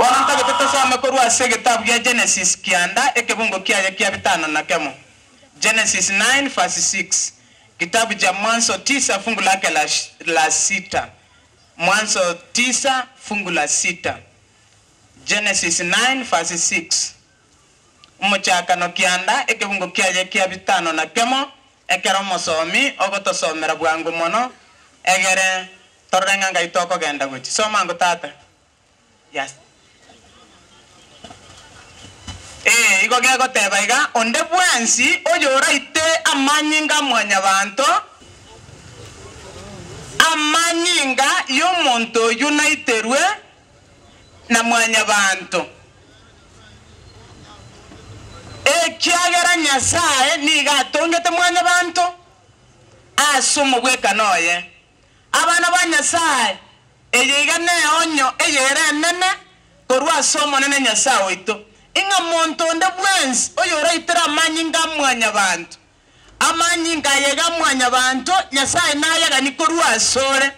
Bono ntagete tosome korwa ase egetabu gia Genesis kianda ekebungo kiaye kia bitano na kemo. Genesis 9 verse 6, Kitabu cha Mwanzo tisa fungu lake la, la sita. Mwanzo tisa fungu la sita. Genesis 9 verse 6. Omochakano kianda ekebungo kiaye kia bitano na kemo, ekero omosomi ogotosomera bwango mono, egere torore ng'a ngai tokogenda gochia. Soma ango tata. Yes. Ee, igo gegoteba iga, Onde bwensi oyoraite amanyinga a Mwanyabaanto, amanyinga y'omonto oyio naiterwe na Mwanyabaanto, ekiagera Nyasae nigo atongete Mwanyabaanto ase omogwekano oye. Abana ba Nyasae, eye iga neonyo eyere enene korwa ase Omonene Nyasae oito, ing'a monto onde bwensi oyoraitere amanyinga a Mwanyabaanto, amanyinga aye iga a Mwanyabaanto, Nyasae nayaganie korwa asore.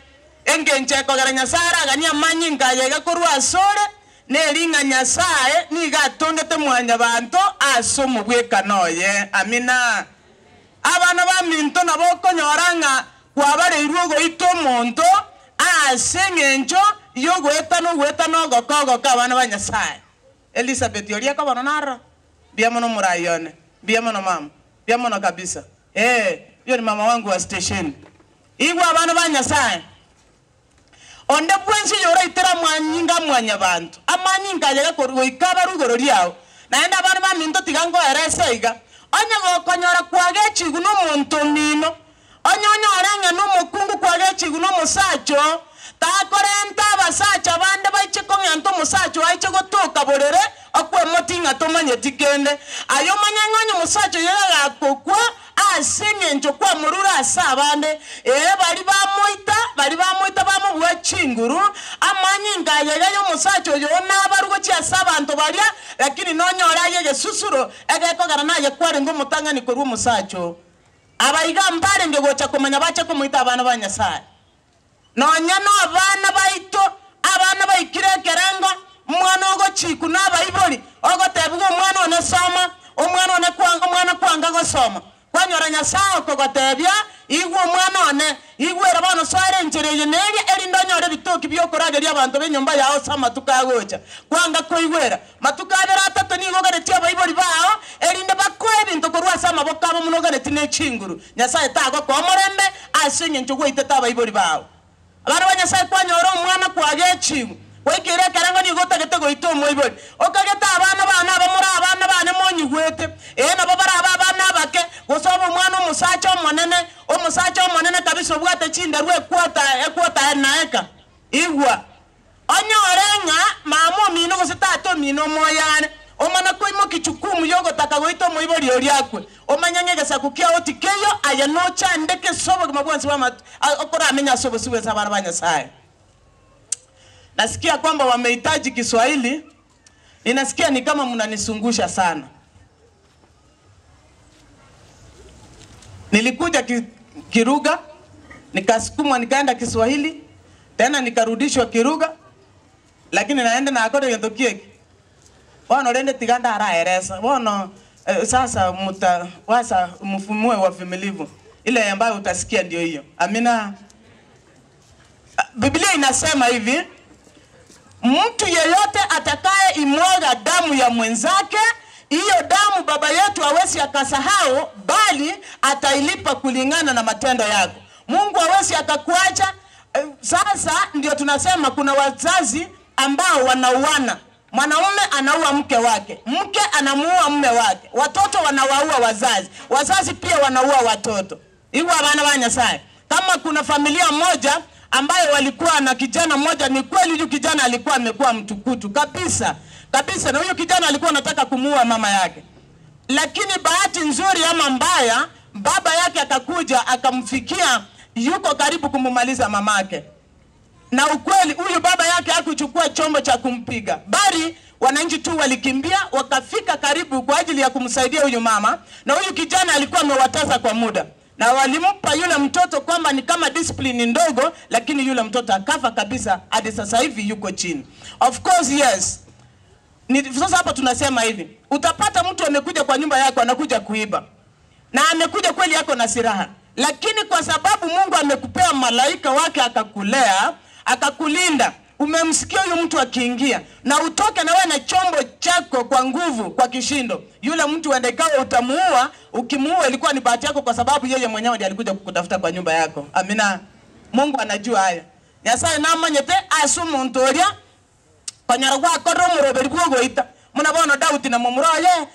Engencho ekogera Nyasae araganie amanyinga aye iga korwa asore, neri ng'a Nyasae nigo atongete Mwanyabaanto ase omobwekano oye. Amina. Abana baminto nabo okonyora ng'a kwabareirwe ogoita omonto ase engencho y'ogoetana ogoetana ogoka ogoka abana ba Nyasae. Elisabeti oria kobono naroro? Mbuya mono omorai one, mbuya mono mama, mbuya mono kabisa. Ee, huyo ni mama wangu wa station. Igwa abana ba Nyasae. Onde bwensi oyoraitere amanyinga a Mwanyabaanto, amanyinga aye gakorwa goika abarwe igoro riao. Naende abana baminto tiga nkoerese iga, onye gokonyora kwagechigwe nomonto omino, onye onyore ng'a nomokungu kwagechigwe nomosacha oo, takorenta abasacha bande baiche kong'enta omosacha oo aiche gotoka borere, okwemotia ng'a tomanyeti kende. Aye omanye ng'a onye omosacha oyo agakokwa, Ase engencho kwamorure ase abande, ee, baria bamoita, baria bamoita bamobua chinguru, amanyinga aye iga y'omosacha oyo nabarwe gochia ase abanto baria, lakini nonyore aye egesusuro egekogera naye kwarenge omotang'ani korwa omosacha oo. Aba iga mbarenge gocha komanya bache komoita abana ba Nyasae. Nonya nabana baito, abana baikire ekerengo, omwana ogochikwa nabaibori, ogotebiwa omwana one soma, omwana one kwanga, omwana kwanga gosoma. Kwanyora Nyasae okogotebia, Igwa omwana one, igwera bono soera enchera eye na eria, erinde onyore ebitoki bi'okorageria abanto b'enyomba yao ase amatuko agocha. Kwanga koigwera, matuko abere atato nigo oganetie abaibori bao, erinde bakoe ebinto korwa ase amaboko abo buna oganetie ne chinguru. Nyasae tagokoa omorembe ase engencho gwaitete abaibori bao. Abana ba Nyasae kwanyora omwana kwagechigwe, gwaikeire ekerengo nigo otagete goita omoibori. Okagete abana bane aba more abana bane monyigwete, ee nabo barabe abana abake, gose obe omwana omosacha omonene, omosacha omonene kabisa obwate chinderu equota equota na eka. Igwa! Onyore ng'a mama omino gose tata omino omoyare, omana koimokia chukumu y'ogotaka goita omoibori oria akwe, omanye ng'a egesaku kiao tikeiyo, aye nochandeke ase obogima bwonsi bw'amatu okoramenye ase obosio bwense abana ba Nyasae. Nasikia kwamba wamehitaji Kiswahili, ninasikia ni kama mnanisungusha sana. Nilikuja ki, Kiruga, nikasukumwa nikaenda Kiswahili, tena nikarudishwa Kiruga, lakini naende nakora egento kieki. Bono rende tiga ndaraeresa bono eh, sasa muta wasa mufumue wavumilivu ile ambayo utasikia ndio hiyo. Amina. Biblia inasema hivi, mtu yeyote atakaye imwaga damu ya mwenzake, hiyo damu baba yetu hawezi akasahau, bali atailipa kulingana na matendo yako. Mungu hawezi akakuacha. Eh, Sasa ndio tunasema kuna wazazi ambao wanauana. Mwanaume anaua mke wake, mke anamuua mume wake, watoto wanawaua wazazi, wazazi pia wanaua watoto. Igwa abana ba Nyasaye. Kama kuna familia moja ambayo walikuwa na kijana mmoja, ni kweli huyu kijana alikuwa amekuwa mtukutu kabisa kabisa, na huyu kijana alikuwa anataka kumuua mama yake, lakini bahati nzuri ama mbaya, baba yake akakuja akamfikia, yuko karibu kumumaliza mamake na ukweli huyu baba yake hakuchukua chombo cha kumpiga, bali wananchi tu walikimbia wakafika karibu kwa ajili ya kumsaidia huyu mama, na huyu kijana alikuwa amewatesa kwa muda, na walimpa yule mtoto kwamba ni kama discipline ndogo, lakini yule mtoto akafa kabisa, hadi sasa hivi yuko chini. Of course yes. Ni, sasa hapa tunasema hivi, utapata mtu amekuja kwa nyumba yako anakuja kuiba na amekuja kweli yako na silaha, lakini kwa sababu Mungu amekupea malaika wake akakulea akakulinda, umemsikia huyu mtu akiingia, na utoke na wewe na chombo chako kwa nguvu, kwa kishindo, yule mtu uende ikawa utamuua. Ukimuua ilikuwa ni bahati yako, kwa sababu yeye mwenyewe ndiye alikuja kukutafuta kwa nyumba yako. Amina. Mungu anajua haya. Nyasaye namanyete ase omonto oria konyora gwakorire omoroberi bw'ogoita. Buna bono Daudi na momura oye,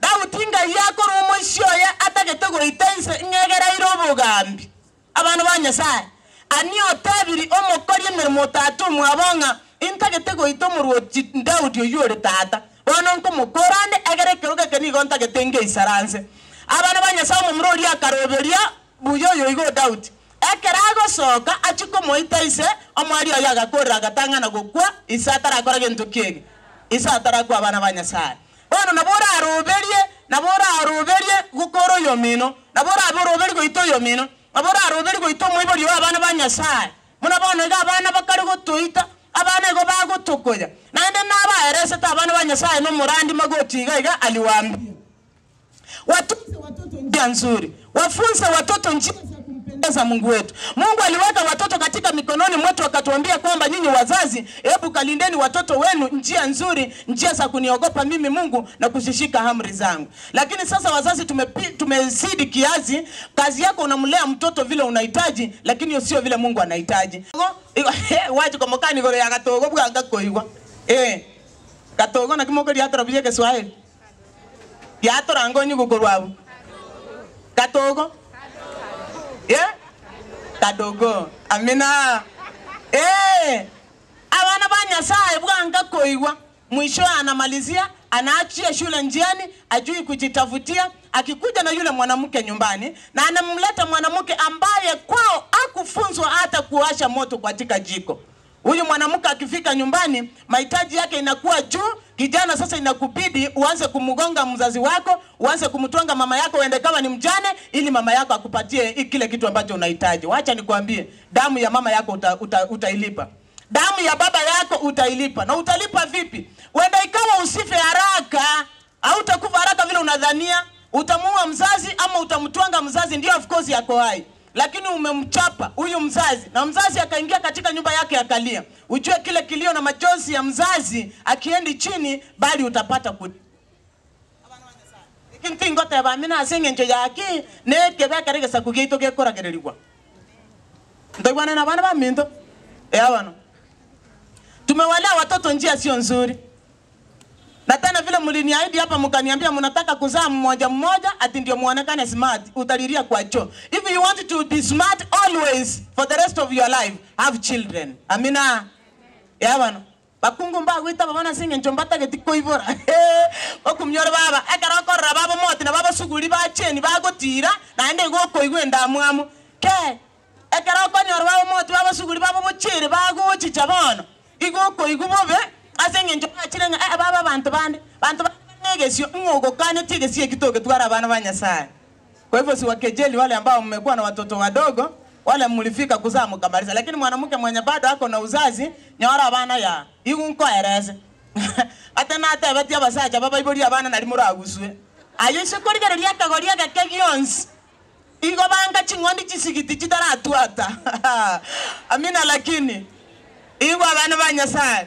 Daudi ngai akorwa omoisia oye atagete goita inse ng'egereire obogambi. Abana ba Nyasaye, ani otebiri omokori emeremo o tata omwabo ng'a intagete goita omorwoti Daudi oyio ore tata, bono nkomokora ande egere ekerogo eke nigo ntagete ngeisaranse. Abana ba Nyasaye omomura oria akaroberia buya oyo igo Daudi. Ekero agosoka achie komoita ise, omwari oye agakorera agatang'ana gokwa ise atarakora gento kiege, ise atarakwa abana ba Nyasae. Bono nabo oraroberie, nabo oraroberie gokora oyomino, nabo orabe oroberie goita oyomino, nabo oraroberie goita omoibori oo abana ba Nyasae. Buna bono iga abana bakare gotoita, abana igo bagotokoya. Naende nabaeresete abana ba Nyasae nomorandi magoti iga iga aliwaambia. Watunze watoto njia nzuri, wafunze watoto njia za kumpendeza Mungu wetu. Mungu aliweka watoto katika mikononi mwetu, akatuambia kwamba nyinyi wazazi, hebu kalindeni watoto wenu njia nzuri, njia za kuniogopa mimi Mungu na kuzishika amri zangu. Lakini sasa wazazi tumepi, tumezidi kiasi. Kazi yako unamlea mtoto vile unahitaji, lakini hiyo sio vile Mungu anahitaji. Wachi komokani igoro ya gatogo bwanga koigwa eh gatogo naki mokoriatora buya Ekeswahili Giatora ngonyigwa korwa abwo. Gatogo. Eh? Kadogo. Amina. Eh. Abana ba Nyasaye bwanga koigwa. Mwisho anamalizia anaachia shule njiani, ajui kujitafutia. Akikuja na yule mwanamke nyumbani, na anamleta mwanamke ambaye kwao hakufunzwa hata kuwasha moto katika jiko. Huyu mwanamke akifika nyumbani, mahitaji yake inakuwa juu. Kijana sasa inakubidi uanze kumgonga mzazi wako, uanze kumtwanga mama yako, uende kama ni mjane, ili mama yako akupatie kile kitu ambacho unahitaji. Wacha nikwambie, damu ya mama yako uta, uta, utailipa. Damu ya baba yako utailipa. Na utalipa vipi? Uenda ikawa usife haraka, au utakufa haraka vile unadhania. Utamuua mzazi ama utamtwanga mzazi, ndio of course yako hai lakini umemchapa huyu mzazi na mzazi akaingia katika nyumba yake akalia, ujue kile kilio na machozi ya mzazi akiendi chini, bali utapata ku ntingoteba mina ase eng'encho yaki nekebe ekere egesaku giaito gekoragererigwa ntoigwane na abana baminto eh abano tumewalea watoto njia sio nzuri na tena vile mliniahidi hapa mkaniambia mnataka kuzaa mmoja mmoja ati ndio muonekane smart, utalilia kwa choo. If you want to be smart always for the rest of your life, have children. Amina. Ya bano. Bakungu mbagwita babana singe ncho mbatageti koibora. Okumnyora baba, ekero okorora baba moti na baba suguri bacheni bagotira naende igo okoigwa endamwamu. Ke ekero okonyora baba moti baba suguri baba bochere bagochicha bono. Igo okoigwa bobe ase eng'encho bachire ng'a eh, baba abanto bande banto negesio ng'ogokane tigesio ekitoke twara abana ba Nyasaye. Kwa hivyo siwakejeli wale ambao mmekuwa na watoto wadogo, wale mlifika kuzaa mkamaliza, lakini mwanamke mwenye bado ako na uzazi nyora abana ya igu nkoereze ate natebetie abasacha babaibori abana nari moraguswe aye ase korigereria akagori agake gionsi igo banga ching'ondi chisigiti chitaratwata amina lakini igo abana ba Nyasaye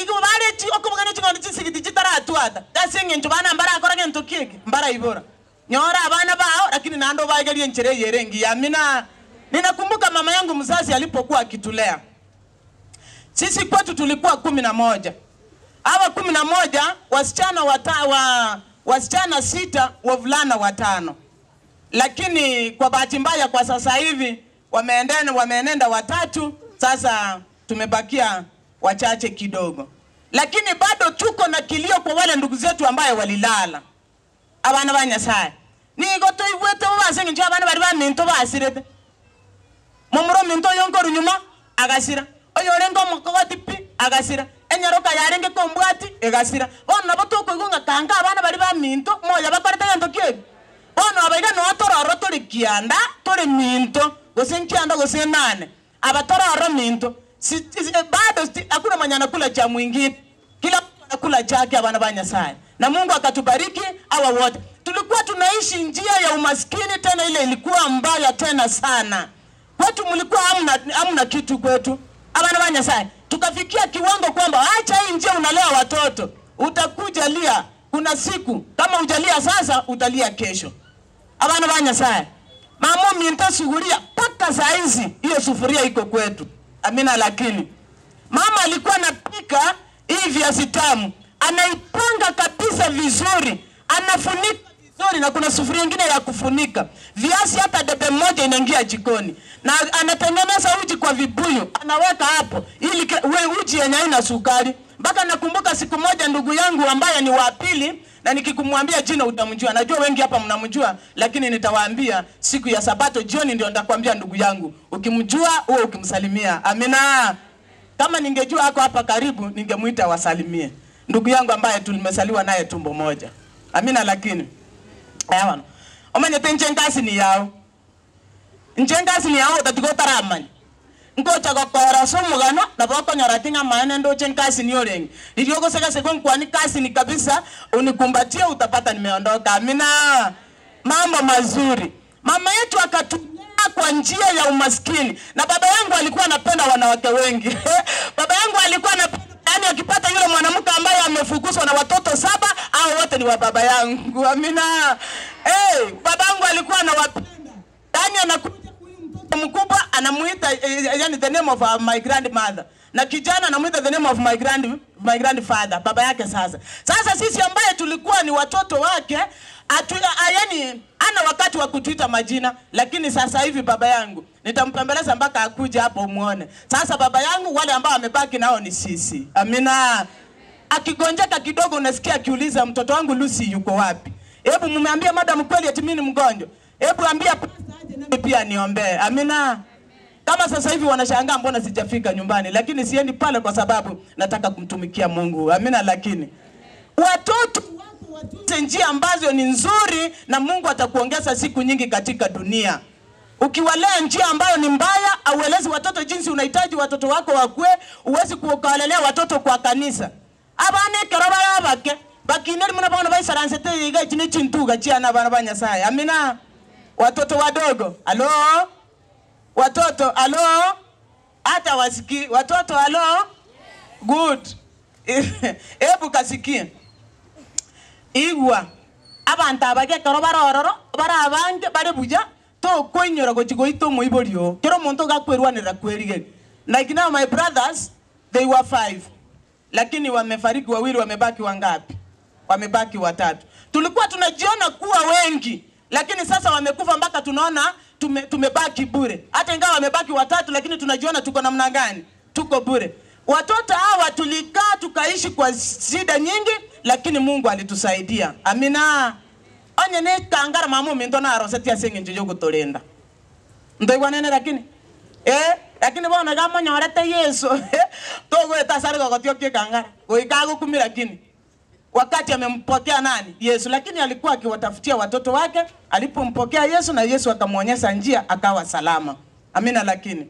igo bare chi okobogana ching'ondi chisigiti chitaratwata ase eng'encho bana mbarakora gento kieke mbaraibora nyora abana bao lakini nando baegerie enchera eyere engiya amina. Ninakumbuka mama yangu mzazi alipokuwa akitulea sisi, kwetu tulikuwa 11. Hawa 11 wasichana wata, wa, wasichana 6 wavulana 5, lakini kwa bahati mbaya kwa sasa hivi wameendena wameenenda 3, sasa tumebakia wachache kidogo, lakini bado tuko na kilio kwa wale ndugu zetu ambaye walilala abana ba Nyasaye nigo toigwete bo eng'encho abana bari baminto basirete momuro minto oyo nkoru nyuma agasira oyo orenge omokogoti pi agasira enyaroka yarenge kombwati egasira bono nabo tokoigwa ng'a kanga abana bari baminto moyo bakorete gento kieri bono abaiga noa tororo tore kianda tore minto gose nkianda gose nane aba tororo minto si, si, bado si, hakuna mwenye anakula cha mwingine, kila mtu Anakula chake abana ba Nyasaye na Mungu akatubariki hawa wote. Tulikuwa tunaishi njia ya umaskini, tena ile ilikuwa mbaya tena sana kwetu, mlikuwa hamna, hamna kitu kwetu abana ba Nyasaye. Tukafikia kiwango kwamba acha hii njia, unalea watoto utakuja lia. Kuna siku kama hujalia sasa utalia kesho. Abana ba Nyasaye, mama minta sufuria mpaka saa hizi hiyo sufuria iko kwetu. Amina. Lakini mama alikuwa anapika hii viazi tamu, anaipanga kabisa vizuri, anafunika vizuri, na kuna sufuria ingine ya kufunika viazi, hata debe moja inaingia jikoni, na anatengeneza uji kwa vibuyu, anaweka hapo ili we uji yenye haina sukari. Mpaka nakumbuka siku moja ndugu yangu ambaye ni wa pili, na nikikumwambia jina utamjua, najua wengi hapa mnamjua, lakini nitawaambia siku ya Sabato jioni ndio nitakwambia ndugu yangu, ukimjua uwe ukimsalimia. Amina. Kama ningejua ako hapa karibu, ningemuita wasalimie ndugu yangu ambaye tumesaliwa naye tumbo moja. Amina. Lakini ayawano omanyete nche ngasi ni yao nche ngasi ni yao otatiga ngocha gokora ase omogano nabo okonyora ting'a amaene ndoche nkasi ni orenge riria ogosegasega nkwani kasi ni kabisa unikumbatie utapata nimeondoka. Amina. Mambo mazuri. Mama yetu akatulea kwa njia ya umaskini, na baba yangu alikuwa anapenda wanawake wengi. Baba yangu alikuwa anapenda, yani akipata yule mwanamke ambaye amefukuzwa na watoto saba, au wote ni wa baba yangu. Amina. Hey, baba yangu alikuwa anawapenda, yani anakuja huyu mtoto mkubwa anamuita yani the name of my grandmother na kijana anamuita the name of my grandfather, baba yake. Sasa sasa sisi ambaye tulikuwa ni watoto wake atu, yani ana wakati wa kutuita majina, lakini sasa hivi baba yangu nitampembeleza mpaka akuje hapo umuone. Sasa baba yangu wale ambao amebaki nao ni sisi. Amina. Akigonjeka kidogo unasikia akiuliza mtoto wangu Lucy yuko wapi? Hebu mmeambia madam kweli eti mimi ni mgonjwa? Hebu ambia pastor aje nami pia niombee. Amina. Kama sasa hivi wanashangaa mbona sijafika nyumbani, lakini siendi pale kwa sababu nataka kumtumikia Mungu. Amina. Lakini watoto wako watunze njia ambazo ni nzuri, na Mungu atakuongeza siku nyingi katika dunia. Ukiwalea njia ambayo ni mbaya, auelezi watoto jinsi unahitaji watoto wako wakue, uwezi kuwalelea watoto kwa kanisa. Abana ekero bare abake bakineri muna bono baisaransete iga echi ne chintuga chiana abana ba Nyasaye. Amina. Watoto wadogo, alo? Watoto, alo? Hata wasikii. Watoto, alo? Good. Ebu kasikie. Igwa abantu abake ekero barororo barabange bare buya tokoinyora gochi goita omoibori oo kero omonto gakwerwanera kwerigeri. Like now my brothers, they were 5, lakini wamefariki wawili, wamebaki wangapi? Wamebaki watatu. Tulikuwa tunajiona kuwa wengi, lakini sasa wamekufa mpaka tunaona tumebaki bure. Hata ingawa wamebaki watatu, lakini tunajiona tuko namna gani? Tuko bure. Watoto hawa tulikaa tukaishi kwa shida nyingi, lakini Mungu alitusaidia. Amina. Onye ne kangara mama minto na rosetia sengi njojo kutolinda. Ndoigwanene lakini lakini bona kama nyorete Yesu togweta sare gogotio kangara goika gukumira, lakini wakati amempokea nani? Yesu. Lakini alikuwa akiwatafutia watoto wake. Alipompokea Yesu na Yesu akamwonyesha njia, akawa salama. Amina. Lakini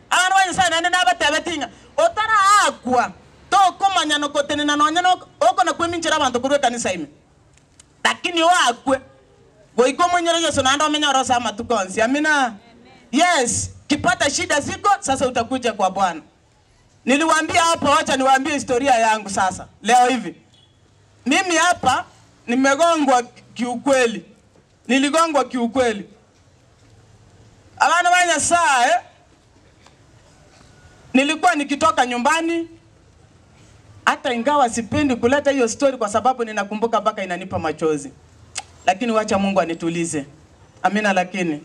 abana ba Nyasaye naende nabatebetinga otara akwa tokomanya nokotenena nonya oko nakweminchera abanto korwa ekanisa ime, lakini wakwe goika omonyere Yesu naende omenye orosa amatuko onsi. Amina. Yes, kipata shida ziko sasa utakuja kwa Bwana. Niliwaambia hapo, wacha niwaambie historia yangu sasa leo hivi. Mimi hapa nimegongwa kiukweli. Niligongwa kiukweli. Abana ba Nyasaye, nilikuwa nikitoka nyumbani, hata ingawa sipendi kuleta hiyo story kwa sababu ninakumbuka mpaka inanipa machozi, lakini wacha Mungu anitulize. Amina. Lakini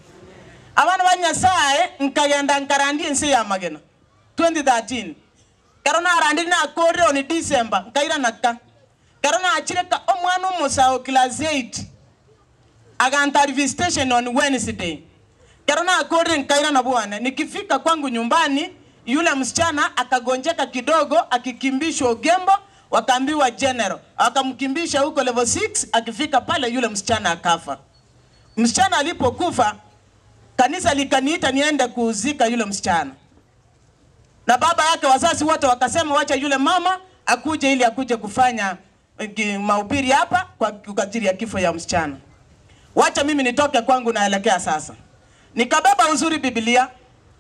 abana ba Nyasaye nkagenda nkarandie ensi ya magena 2013 kero narandire nakorire on December nkaira naka kero nachireka omwana omosao class 8 aganta visitation on Wednesday kero nakorire nkaira na bwana. Nikifika kwangu nyumbani, yule msichana akagonjeka kidogo, akikimbishwa Ugembo, wakaambiwa general, akamkimbisha huko level 6. Akifika pale yule msichana akafa. Msichana alipokufa, kanisa likaniita niende kuuzika yule msichana, na baba yake, wazazi wote wakasema wacha yule mama akuje ili akuje kufanya mahubiri hapa kwa ajili ya kifo ya msichana. Wacha mimi nitoke kwangu naelekea sasa. Nikabeba uzuri Biblia,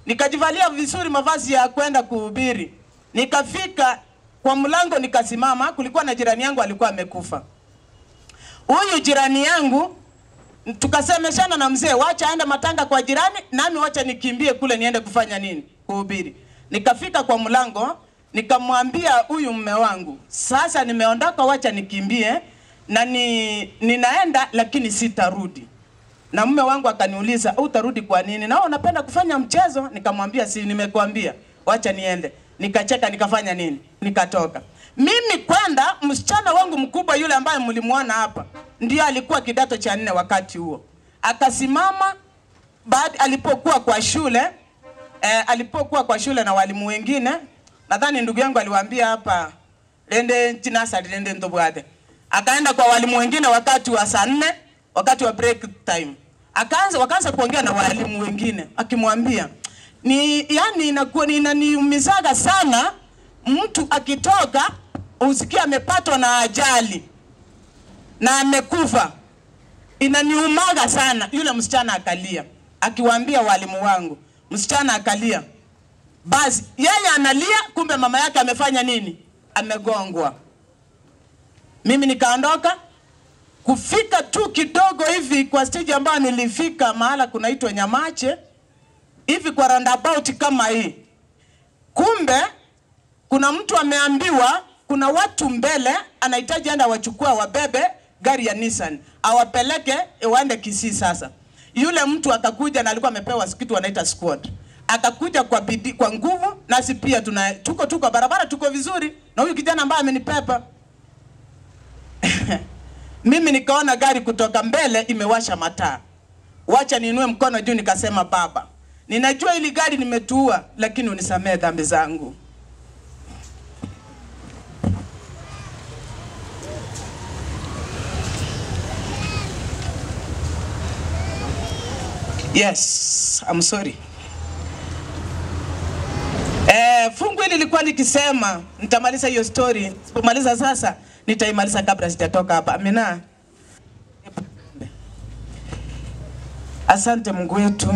nikajivalia vizuri mavazi ya kwenda kuhubiri. Nikafika kwa mlango nikasimama, kulikuwa na jirani yangu alikuwa amekufa. Huyu jirani yangu tukasemeshana na mzee, wacha aende matanga kwa jirani, nami wacha nikimbie kule niende kufanya nini? Kuhubiri. Nikafika kwa mlango, nikamwambia huyu mume wangu, sasa nimeondoka, wacha nikimbie na ninaenda lakini sitarudi. Na mume wangu akaniuliza, utarudi kwa nini? Na wewe unapenda kufanya mchezo? Nikamwambia si nimekuambia, wacha niende. Nikacheka nikafanya nini? Nikatoka. Mimi kwenda, msichana wangu mkubwa yule ambaye mlimuona hapa, ndiye alikuwa kidato cha 4 wakati huo. Akasimama baada alipokuwa kwa shule, alipokuwa kwa shule na walimu wengine, nadhani ndugu yangu aliwaambia hapa, lende chinasa lende ndobwate. Akaenda kwa walimu wengine wakati wa saa 4, wakati wa break time. Wakaanza kuongea na walimu wengine, akimwambia, ni yani inakuwa inaniumizaga sana mtu akitoka usikie amepatwa na ajali na amekufa. Inaniumaga sana. Yule msichana akalia, akiwaambia walimu wangu. Msichana akalia. Basi yeye analia, kumbe mama yake amefanya nini? Amegongwa. Mimi nikaondoka. Kufika tu kidogo hivi kwa stage ambayo nilifika mahala kunaitwa Nyamache, hivi kwa roundabout kama hii. Kumbe kuna mtu ameambiwa kuna watu mbele anahitaji aenda wachukua wabebe gari ya Nissan awapeleke waende Kisii sasa. Yule mtu akakuja na alikuwa amepewa kitu wanaita squad. Akakuja kwa bidii, kwa nguvu, nasi pia tuko tuko barabara tuko vizuri na huyu kijana ambaye amenipepa. Mimi nikaona gari kutoka mbele imewasha mataa. Wacha niinue mkono juu nikasema, Baba, ninajua hili gari nimetuua, lakini unisamee dhambi zangu. Yes, I'm sorry. Fungu hili lilikuwa likisema, nitamaliza hiyo story. Sipomaliza sasa, nitaimaliza kabla sijatoka hapa. Amina. Asante Mungu wetu.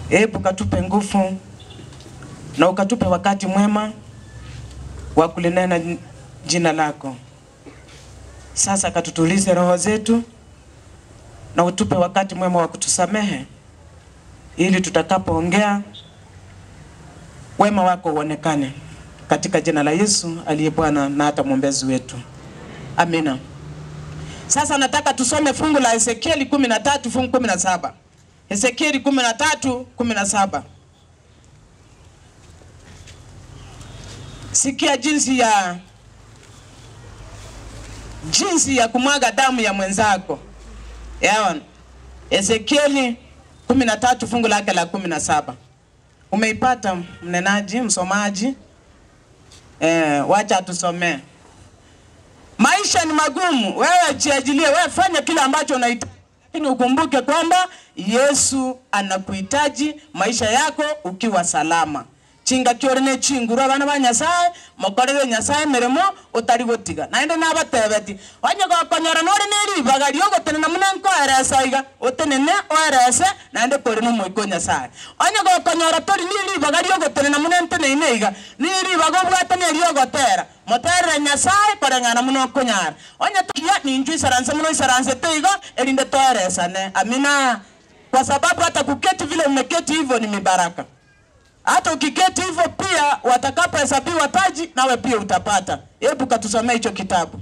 Hebu katupe nguvu na ukatupe wakati mwema wa kulinena jina lako. Sasa katutulize roho zetu na utupe wakati mwema wa kutusamehe, ili tutakapoongea wema wako uonekane, katika jina la Yesu aliye Bwana na hata mwombezi wetu. Amina. Sasa nataka tusome fungu la Ezekieli 13 fungu 17. Ezekieli 13:17. Sikia jinsi ya kumwaga damu ya mwenzako. Yaona. Ezekieli 13 fungu lake la 17. Umeipata mnenaji, msomaji? Wacha tusomee. Maisha ni magumu, wewe jiajilie, wewe fanya kile ambacho unahitaji. Lakini ukumbuke kwamba Yesu anakuhitaji maisha yako ukiwa salama. Chinga kiorene chinguru abana ba Nyasaye, mokorere Nyasaye mirimo utari gotiga. Naende nabatebeti, onye gokonyora nore neribaga riogotenena muna nkoeresa iga, otenene oerese naende kore nomoiko Nyasaye. Onye gokonyora tori neribaga riogotenena muna nteneine iga, neribaga obwate neriogotera. Moterere Nyasaye koreng'ana muno okonyara. Onye tokia ninchu isaranse muno isaranse teiga erinde toeresane. Amina. Kwa sababu hata kuketi vile umeketi hivyo ni mibaraka. Hata ukiketi hivyo pia watakapohesabiwa taji nawe pia utapata. Hebu katusomee hicho kitabu.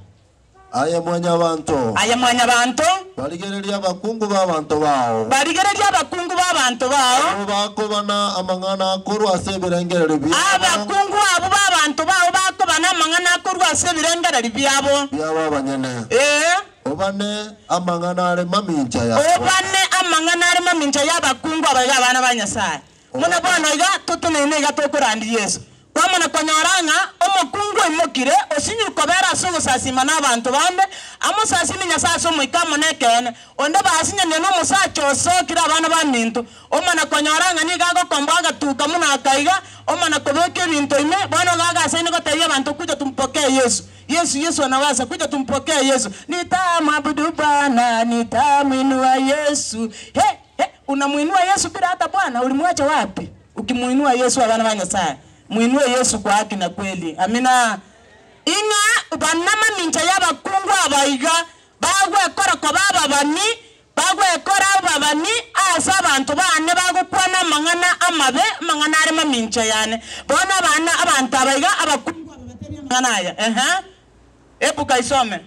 Aye mwanyabanto. Aye mwanyabanto. Barigereria abakungu b'abanto bao. Barigereria abakungu b'abanto bao. Abo bakobana amang'ana akorwa ase ebirengererio biabo. Abakungu abo b'abanto bao bakobana amang'ana akorwa ase ebirengererio biabo. Biabo abanyene. Obane amang'ana are mamincha yabo. Obane amang'ana are mamincha y'abakungu abaga abana ba Nyasaye. Muna bwana iga tutunene iga tokorandi Yesu. Kwamana konyora ng'a omokungu oimokire, osinyire kobera ase ogosasima nabanto bande, amosasime Nyasae ase omoika amo nekeene, onde basinyanire nomosacha osokire abana baminto, omana konyora ng'a nigo agokomboa agatuka buna akaiga, omana kobeka ebinto ime, bono iga agasaine gotebia abanto kuja tumpokee Yesu, Yesu, Yesu anaweza, kuja tumpokee Yesu, nitamwabudu Bwana, nitamwinua Yesu, he, he, unamwinua Yesu bila hata Bwana, ulimwacha wapi? Ukimuinua Yesu abana ba Nyasae, muinue Yesu kwa haki na kweli. Amina. Ing'a bana mamincha y'abakungu aba iga, bagwekora koba ababani, bagwekora ababani ase abanto baane bagokwana amang'ana amabe, amang'ana are mamincha yane. Bono abana abanto aba iga, abakungu aba batebie amang'ana aya. Ehe. Ebuka isome.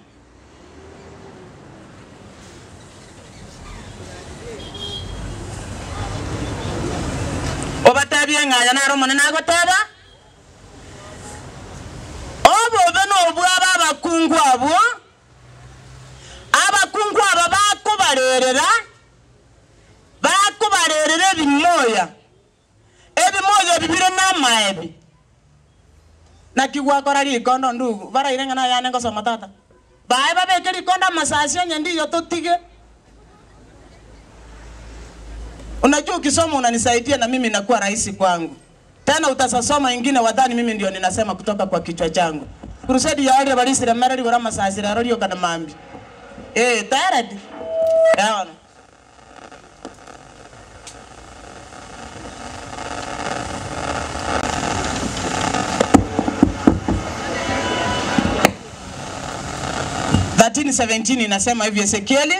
Obatebie ng'a aya naro Omonene agoteba, Obobe nobwabo abakungu abwo, abakungu aba bakobarerera, bakobarerera ebimoya, ebimoya ebi bire namaebi. Naki gwakora rikondo ndugu, baraire ng'a nayane ngosoma tata. Baye babeke rikondo amasasi onye ndiyo totige. Unajua ukisoma unanisaidia na mimi inakuwa rahisi kwangu. Tena utasasoma ingine wadhani mimi ndio ninasema kutoka kwa kichwa changu. Crusade yaarire barisire mere rigoro amasasi rero rioka na mambia. Eh, tayari. Yaona. 13:17 inasema hivi Ezekieli,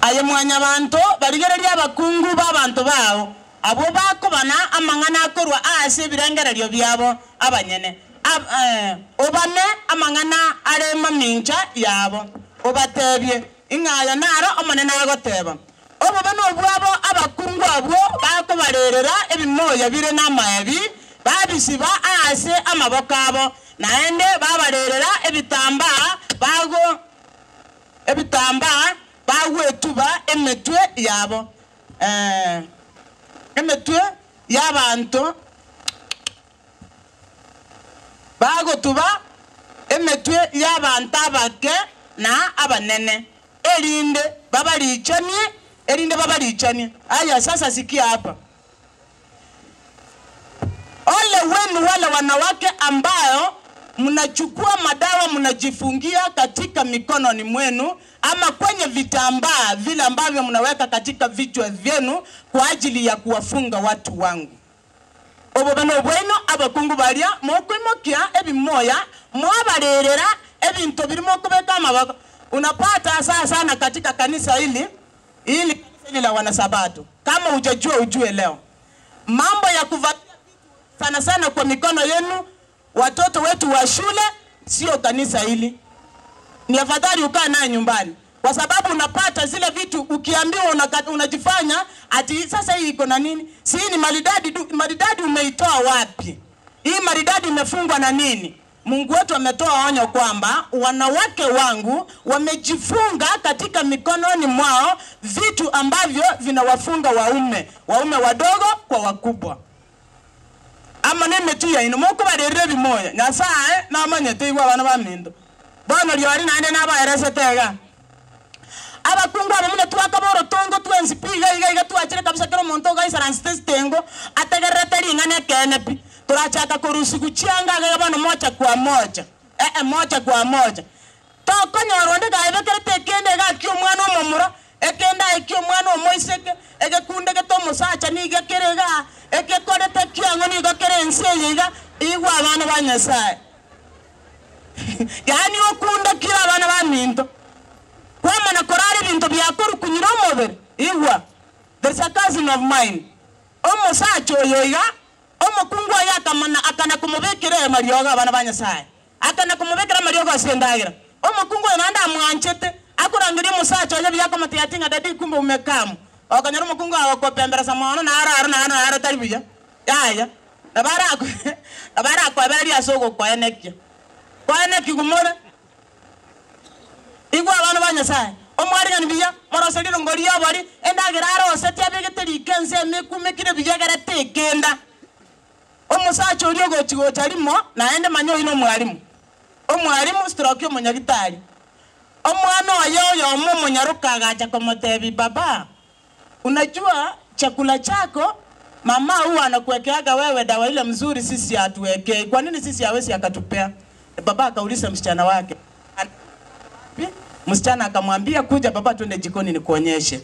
aye mwanyabanto barigereria abakungu b'abanto bao abwo bakobana amang'ana akorwa ase ebirengererio biabo abanyene Ab- eh, obane amang'ana are mamincha yabo obatebie ing'a aya naro Omonene agoteba obobe nobwabo abakungu abwo bakobarerera ebimoya bire namaebi babisiba ase amaboko abo naende babarerera ebitambaa bago ebitambaa bagwetuba emetwe yabo eh, emetwe y'abanto bagotuba emetwe y'abanto abake na abanene erinde babarichanie erinde babarichanie. Aya sasa sikia hapa Ole wenu wale wanawake ambayo mnachukua madawa mnajifungia katika mikononi mwenu ama kwenye vitambaa vile ambavyo mnaweka katika vichwa vyenu kwa ajili ya kuwafunga watu wangu. Obobe nobweno abakungu baria mokoimokia ebimoya mwabarerera ebinto birimo okobeka amaboko. Unapata saa sana katika kanisa hili hili kanisa hili la wanasabato. Kama hujajua ujue leo. Mambo ya kuvalia sana sana kwa mikono yenu, watoto wetu wa shule, sio kanisa hili. Ni afadhali ukaa naye nyumbani, kwa sababu unapata zile vitu ukiambiwa unaka, unajifanya ati sasa hii iko na nini? Si hii ni maridadi du, maridadi umeitoa wapi? Hii maridadi imefungwa na nini? Mungu wetu ametoa onyo kwamba wanawake wangu wamejifunga katika mikononi mwao vitu ambavyo vinawafunga waume, waume wadogo kwa wakubwa ama nemetu yaino mokobarerera ebimoya nyasaye namanyete igwe abana baminto bono riori naende nabaeresete iga abakungu aba muna twakaba orotongo twensi pi iga iga iga twachire kabisa kera omonto ogaisaransete esitengo ategererete ring'ana ekeene pi torachaka korusigu chianga iga iga bono moja kwa moja eh moja kwa moja tokonyora onde gaebekerete ekende iga akia omwana omomura ekende aekia omwana omoiseke egekunde gete omosacha niga kere iga ekekorete kiang'o nigo kere ense eye iga igwa abana ba Nyasaye yaani okunda kira abana baminto kwamana korara ebinto biakorukunyira omobere igwa there is a cousin of mine omosacha oyo iga omokungu oyo akamana akana komobekera amariogo abana ba Nyasaye akana komobekera amariogo ase endagera omokungu oyo naende amwanchete akorangeria omosacha oyo buya akomotebia ati ng'a daddy kumbe umekamu okonyora omokungu agokopemberesa mono naro aro naro naro tari buya yaya nabo arako nabo arakoebereria ase ogokoenekia koenekia more igwa abana ba Nyasaye omwarigani buya morose rirongo ria obori endagera aroseti abegete riko ense ime ekumekire buya egere tekenda. Omosacha oria ogochi gocha rimo, naende manya oyio nomwalimu, omwalimu stroke omonyagitari. Omwana oye oyomo omonyaroka agacha komotebia, Baba, unajua chakula chako mama huwa anakuwekeaga wewe dawa ile mzuri, sisi hatuwekei. Kwa nini sisi hawezi akatupea? Baba akauliza msichana wake, Msichana akamwambia kuja baba, twende jikoni nikuonyeshe.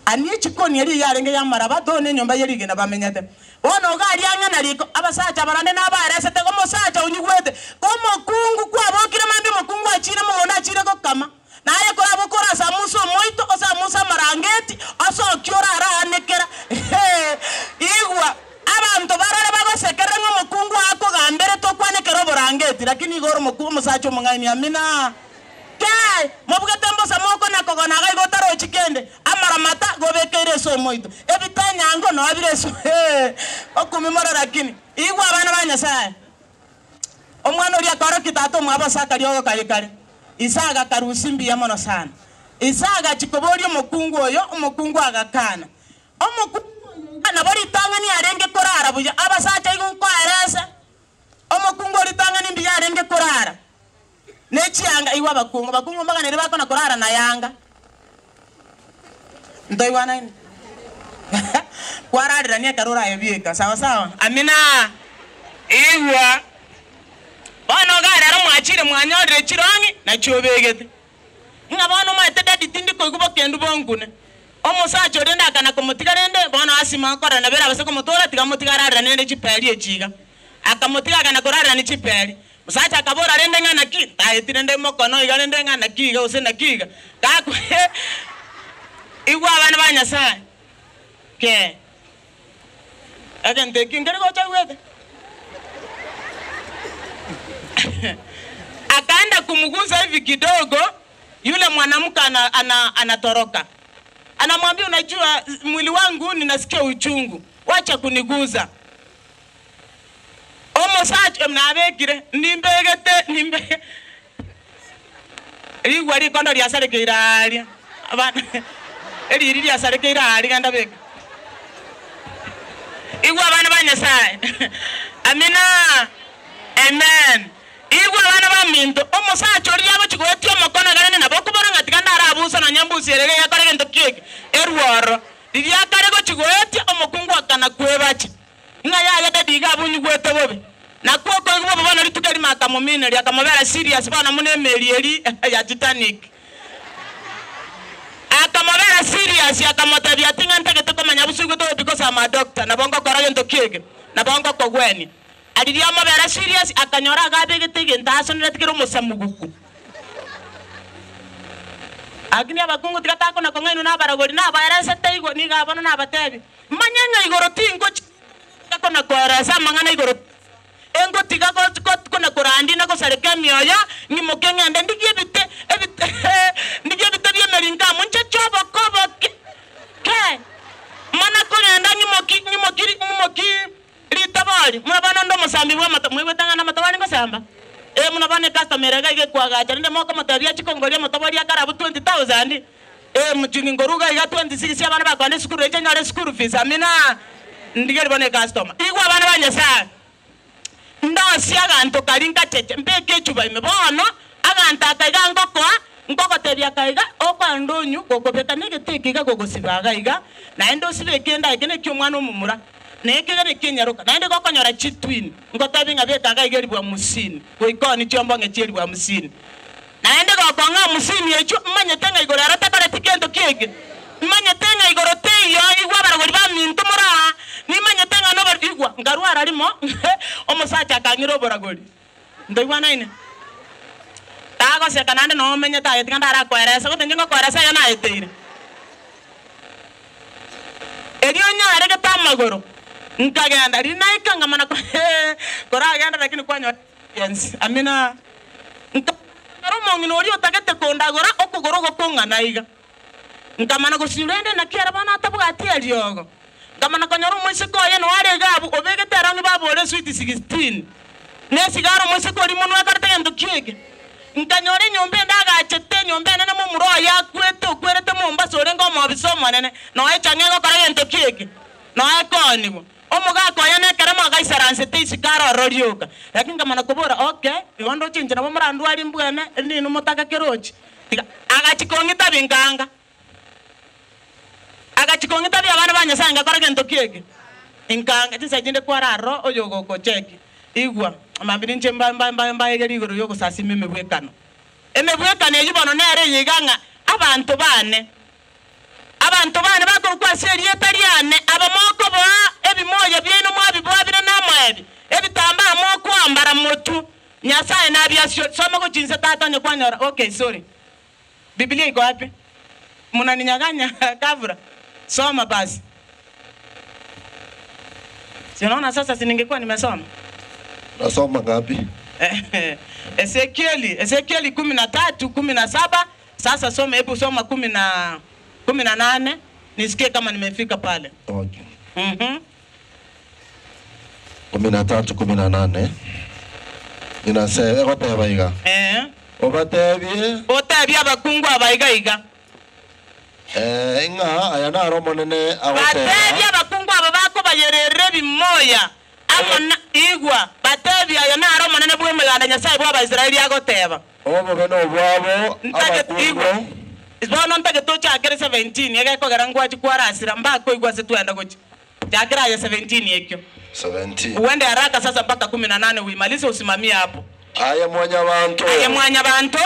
Anie chikoni eri yarenge ya maraba tone nyomba yerige na bamenyete. Bono iga aria ang'e na riko abasacha barande nabaeresete omosacha onyigwete omokungu kwabokire mambia omokungu achire mogondo achire gokama. Naye koraboke orasamuse omoito osamuse amarangeti osokie oraraanekera igwa abanto barore bagosekerere ng'a omokungu akogamberete okwanekera oborangeti lakini igo ore omokungu omosacha omong'aini amina. Kei, mobugete mbosa mokona-kogona iga igo otarochi kende, amaramata gobekeire ase omoito, ebitenyango noa bire ase okumi more lakini, igwa abana ba Nyasae. Omwana oria akaorokia tata omwabo ase akariogo kaye kare. Ise agakarusia mbuya mono sana. Ise agachia koboria omokungu oyo, omokungu agakana. Omokungu oyo iga nabo ritang'ani arenge korara buya, abasacha igo nkoerese, omokungu o ritang'ani mbuya arenge korara. Ne chianga, igwa abakungu, abakungu mbaganere bakona korara na yanga. Ntoigwanaine? Kwararerania ekero orayebieka, sawa sawa? Amina. Igwa, bono iga rero mwachire mwanyorire chirong'i, nachio obegete. Ng'a bono omanyete daddy tindi koigwa bokendu bonkune. Omosacha oria ndakana komotiga rende, bono asima nkorora nabo erabase komotoora, tiga motige ararerane rende chiperi echi iga. Akamotiga akana korarera ne chiperi. Omosacha akabora rende ng'a naki, ntaeti rende mokono iga rende ng'a naki iga gose naki iga. Gakwa igwa abana ba Nyasaye ke egento ekio nkeri gocha aigwete. Akaenda kumugusa hivi kidogo, yule mwanamke ana, ana, anatoroka. Anamwambia unajua, mwili wangu ninasikia uchungu, wacha kuniguza. Omosacha nabekire, nimbegete, nimbe rigwa rikondo riasarekeire aaria, abana eriri riasarekeire aaria genda beka. Igwa abana ba Nyasaye, amina, amen. Igwa abana baminto, omosacha oria agochia goetia omokono iga rende nabo okobora ng'a tiga ndarabusa nonya embusi ere iga egekora egento ki eke, erwororo. Riria akare gochia goetia, omokungu akana kwebacha. Ng'a yaya daddy iga abunyigwete bobe. Nakwo okoigwa bobe bono rituko erimo akamomineria akamobera serious bono buna emeri eri ya Titanic. Akamobera serious akamotebia ati ng'a ntagete komanya busa oigwete bobe because I'm a doctor nabo ngokora gento ki eke nabo ngokogwenia. Riria amobera serious akanyora iga abegete egento asonereti kere omosamuguku. Lakini abakungu tiga takona kong'ainwa nabaragori nabaeresete igo nigo bono nabatebia. Manye ng'a igoro tingochia kona-koeresa amang'ana igoro, engotiga kona-korandia na gosareka emioyo, ng'imoke ng'ende ndigie ebite, ebite, ndigie ebite bi'emeringo amo ncheche obokoboke. Ke, mana kogenda ng'imoki, ng'imoki, ng'imoki ritabori. Buna bono onde omosambi bw'amato, mwaigwete ng'a namatobori ngosamba? Ee, buna bono ecustomer ere iga iga ekoagacha, rende mokomotebia achie kongoria amatobori akare abwo 20,000, Ee, mochungi nkoruga iga 26 abana bakogenda esukuru inche nyore school fees amina ndigerie bono ecustomer. Igwa abana ba Nyasaye ndosie aganto karia nkacheche mbeke echuba ime bono aganto aka iga ngokoa nkogotebia aka iga okoenda onywe gokobeka na egete eke iga gogosiba iga iga naende osibe ekende eke neki omwana omomura na ekegena eke enyaroka naende gokonyora chitwin ngotebie ng'a beka iga iga eribwa hamsini goika one chiombo ng'e chi'eribwa hamsini. Naende gokong'a hamsini echio, mmanyete ng'a igoro ere takoreti gento ki'eke. Mmanyete ng'a igoro teiyo, igwa abaragori baminto more aa, nimanyete ng'a nobor igwa, nkarwara rimo, omosacha akang'ira oboragori. Ntoigwanaine? Tagoseka naende nomenyete aye tiga ndarakoerese, gose inche ngokoeresa aya naeteire. Erio onyaregete amagoro, nkagenda, riria naika nkamana ko koragende lakini kwanyora experience. Amina. Nkamanya omong'ina oria otagete kondagora okogoro gokong'ana iga. Nkamana gosinywa rende naki ere bono atabwati eriogo. Nkamana konyora omoiseke oye noyo are iga abwo, obegete erong'i babore eswiti sixteen, na esigara omoiseke oria monwe akorete gento ki eke. Nkanyora enyomba ende agachete, enyomba enene momura oye akwete, okwerete Mombasa orenge omobisa omonene, noyo echang'a egokora gento ki eke, noyo ekoonigwa. Omogaka oye nekero mwagaisaransete isiko aro ororo rioka. Lakini nkamana kobora, okay, igo ndoche inche nabo morandwarie mbwene, erinde inwe motake kerochi. Tiga, agachia kong'itabia nkaanga. Agachia kong'itabia abana ba Nyasae ngakora gento ki eke? Nkaanga. Chinsa chinde kwara aroro oyo ogogochekia. Igwa, mambia ninche mba mba mba mbaegerie igoro y'ogosasima emebwekano. Emebwekano eyio bono nere eye iga ng'a abanto baane, Abanto baane bakorokwa ase erieta riane, aba mokoboa ebimoya biaino mwabiboa bire namoebi, ebitambaa mokoambara motwe, Nyasae nabiasiore. Soma gochia inse tata onye kwanyora. Okay, sorry. Biblia iko wapi? Mnaninyaganya ghafla. Soma basi. Si unaona sasa si ningekuwa nimesoma? Nasoma ngapi? Ezekieli, Ezekieli 13, 17 Sasa soma, hebu soma 18 nisikie kama nimefika pale. Okay. 13:18 inase egoteba iga. Obatebie. Otebie abakungu aba iga iga. Ng'a aya naro Omonene agoteba. Batebie abakungu aba bakobayererera ebimoya amo na, igwa, batebie aya naro Omonene bw'Emeganda, Nyasae bw'Abaisraeli agoteba. Obobe nobwabo Ntagete igwa, abakungu. bono ntagete ochakere 17, egekogera ngwachi kwarasira, mbakoigwa ase twenda gochia. Chakera aye 17 ekio. 17. Uende haraka sasa mpaka 18 uimalize usimamie hapo. Aye mwanyabanto. Aye mwanyabanto.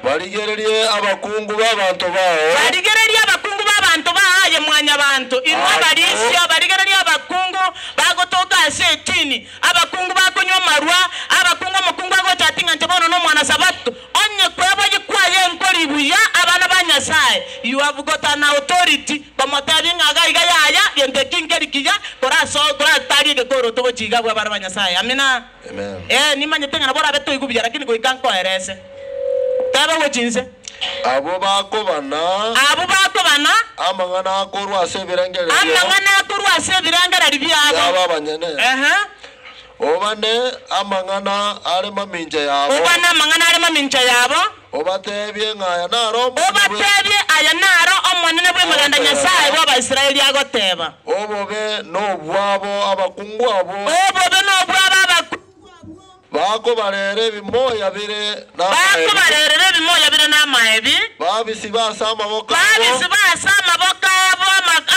Barigererie abakungu b'abanto bao. Barigererie abakungu b'abanto bao aye mwanyabanto. Inwe abarisia, barigererie abakungu bagotoka ase etini, abakungu bakonywa amarwa, abakungu omokungu agocha ati ng'a inche bono nomwanasabato. Onye kweboyia kwaye enkori buya abana ba Nyasae, you have got an authority komotebia ng'a iga iga yaya, gento eki nkeri kiya, korasoe koratarie egekoroto gochia iga abwo abana ba Nyasae. Amina. Amen. Ee, nimanyete ng'a nabo orabe toigwa buya, lakini goika nkoerese. Teba gochia inse. Abwo bakobana. Abwo bakobana. Amang'ana akorwa ase ebirengererio. Amang'ana akorwa ase ebirengererio biabo. Biabo abanyene. Ehe. Obane amang'ana are mamincha yabo. Obane amang'ana are mamincha yabo. Obateebie ng'a aya naro Omonene bwe. Obateebie aya naro Omonene bw'Emeganda Nyasae bw'Abaisraeli agoteeba. Obobe nobwabo abakungu abwo. Obobe nobwabo abakungu abwo. Bakobarera ebimoya bire namaebi. Bakobarerera ebimoya bire namaebi. Babisiba ase amaboko abo. Babisiba ase amaboko abo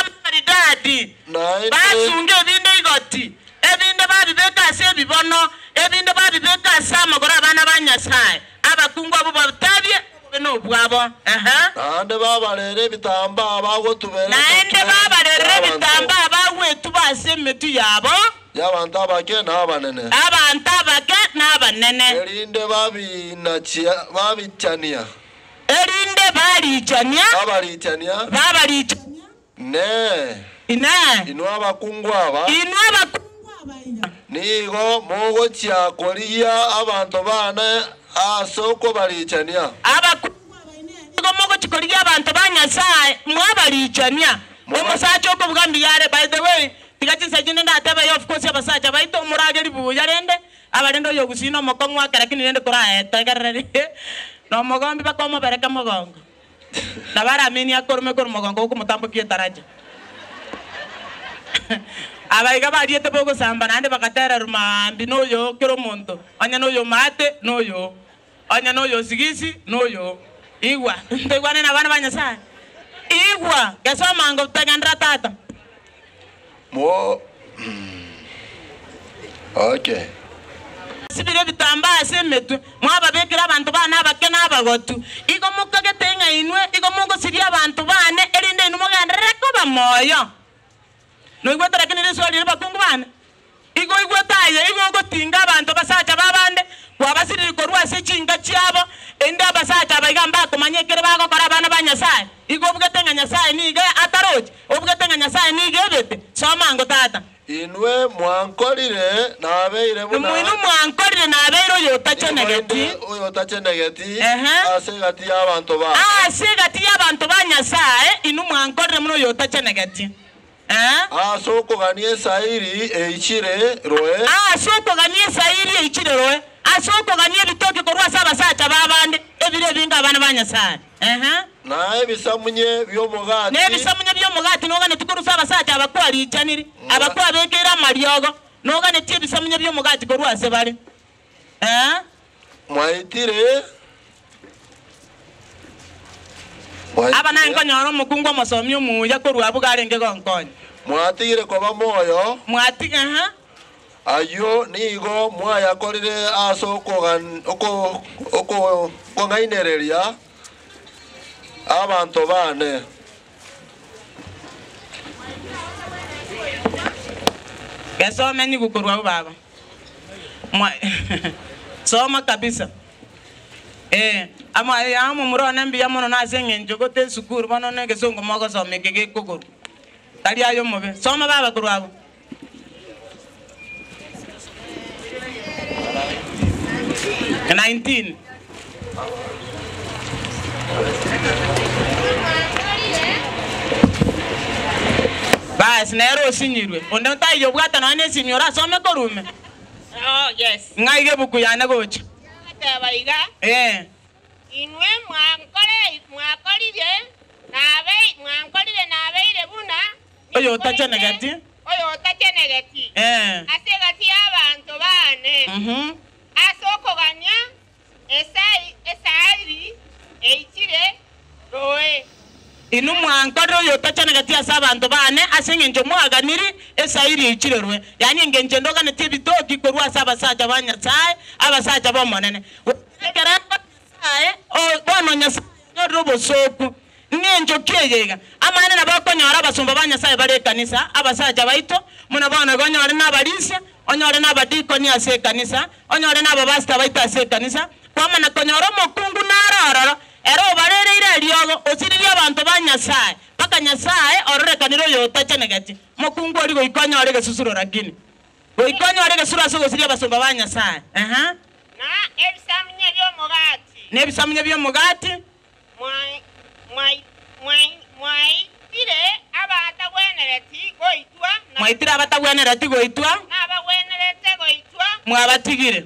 amaridadi. Naende. Basunga ebinde igoti. Ebinde babibeka ase ebibono, ebinde babibeka ase amagoro 'abana ba Nyasae. Abakungu abwo batabie obobe nobwabo. Ehe. Naende babarere ebitambaa bagotubera Naende emetwe babarerere y'abanto. ebitambaa bagwetuba ase emetwe yabo. Y'abanto abake na abanene. Abanto abake na abanene. Erinde babinachia babichania. Erinde barichania. Babarichania. Babarichania. Inee! Inee! Inwe abakungu aba. Inwe abakungu aba iga. Nigo mogochia korigia abanto baane ase okobarichania. Abakungu aba inee! Nigo mogochia korigia abanto ba Nyasae mwabarichania? Omosacha okobuga mbuya are, by the way, tiga chinsa chinde ndatebe of course abasacha baito morageri buya rende abarende oyo ogusii na omokong'u ake lakini rende koraetegerere nomogombi baka omobereke mogongo. Nabo aramenie akorume korwa mogongo gokomotambokia etaracha. Aba iga bariete bogosamba naende bagatererwa maambia noyo kera omonto, onye noyo omaate, noyo oo, onye noyo osigisi, noyo oo. Igwa, ntoigwane nabana ba Nyasae? Igwa, gesoma ngo tegenderera tata. Mo Okay. Mwasibire ebitambaa ase emetwe, mwababekera abanto baane abake na abagotu. Igo mokagete ng'a inwe igo mogosiria abanto baane, erinde inwe mogenderere koba moyo. Noigwete lakini risoa riria bakungu baane? Igo oigwete aye, igo ogotinga abanto basacha b'abande, kwabasirire korwa ase chinka chiabo, erinde abasacha aba iga mbakomanya ekere bagokora abana ba Nyasae. Igo obugete ng'a Nyasae nigo ataroche? Obugete ng'a Nyasae nigo ebete? Soma ango tata. Inwe mwankorire nabeire buna. Inwe mwankorire nabeire oyotachenegeti. Nigo inde oyotachenegeti Ehe. ase egati y'abanto baane. Ase egati y'abanto ba Nyasae, inwe mwankorire buna oyotachenegeti. Ee. Ase okogania esairi eichire roe. Ase okogania esairi eichire roe. Ase okogania ebitoki korwa ase abasacha b'abande, ebire ebinge abana ba Nyasae. Ehe. Na ebisamunye bi'omogati. Na ebisamunye bi'omogati. bi'omogati noganetie korusia abasacha aba kwarichanire, aba kwabekeire amariogo, noganetie ebisamunye bi'omogati korwa ase bare. Ee. Mwaitire, Aba naye mwaitire. nkonyora omokungu omosomi omuya korwa abwo garenge gonkonya. Mwatigire koba moyo. Mwati, aha. Ayio nigo mwayakorire ase okong'ainereria abanto baane. Gesome nigo korwa abwo baba. Soma kabisa. Ee, amo aye omomura one mbuya mono nase eng'encho gote esukuru bono na egesongo mogosoma eke gekogorwa. Tari aye omobe. Soma baba korwa abwo. 19. Basi nere osinyirwe, onde taiyo obwate nonya nesimi orasome korwa ime. Oh, yes. Ng'a iga ebuku yane gocha. Agateba iga, Ee. Inwe mwankore, mwakorire, nabe, mwankorire nabeire buna Oyotachenegeti. Oyotachenegeti. Ee. Ase egati y'abanto baane. Mhm. Ase okogania esai, esairi eichire roe. Inwe mwankorire oyotachenegeti ase abanto baane, ase engencho mwaganiri esairi eichire roe, yaani engencho ende oganetie ebitoki korwa ase abasacha ba Nyasae, abasacha b'Omonene. Goika ekerengo Nyasae, o, bono Nyasae onyorire obosooku. Ng'encho ki eye iga? Amaene nabo okonyora abasomba ba Nyasae bare ekanisa, abasacha baito, buna bono iga onyore nabarisia, onyore nabadikoni ase ekanisa, onyore nababasita baito ase ekanisa, kwamana konyora omokungu nare ororo, ere obarereire eriogo, osiririe abanto ba Nyasae, mpaka Nyasae ororekanire oyotachenegeti. Mokungu oria goika onyore egesusuro rakini. Goika onyore egesusuro ase ogosiria abasomba ba Nyasae. Ehe. Na ebisamunye bi'omogati. Na ebisamunye bi'omogati. Mwaitire abatagwenereti goitwa, na. Mwaitire abatagwenereti goitwa. Na abagwenerete goitwa. Mwabatigire.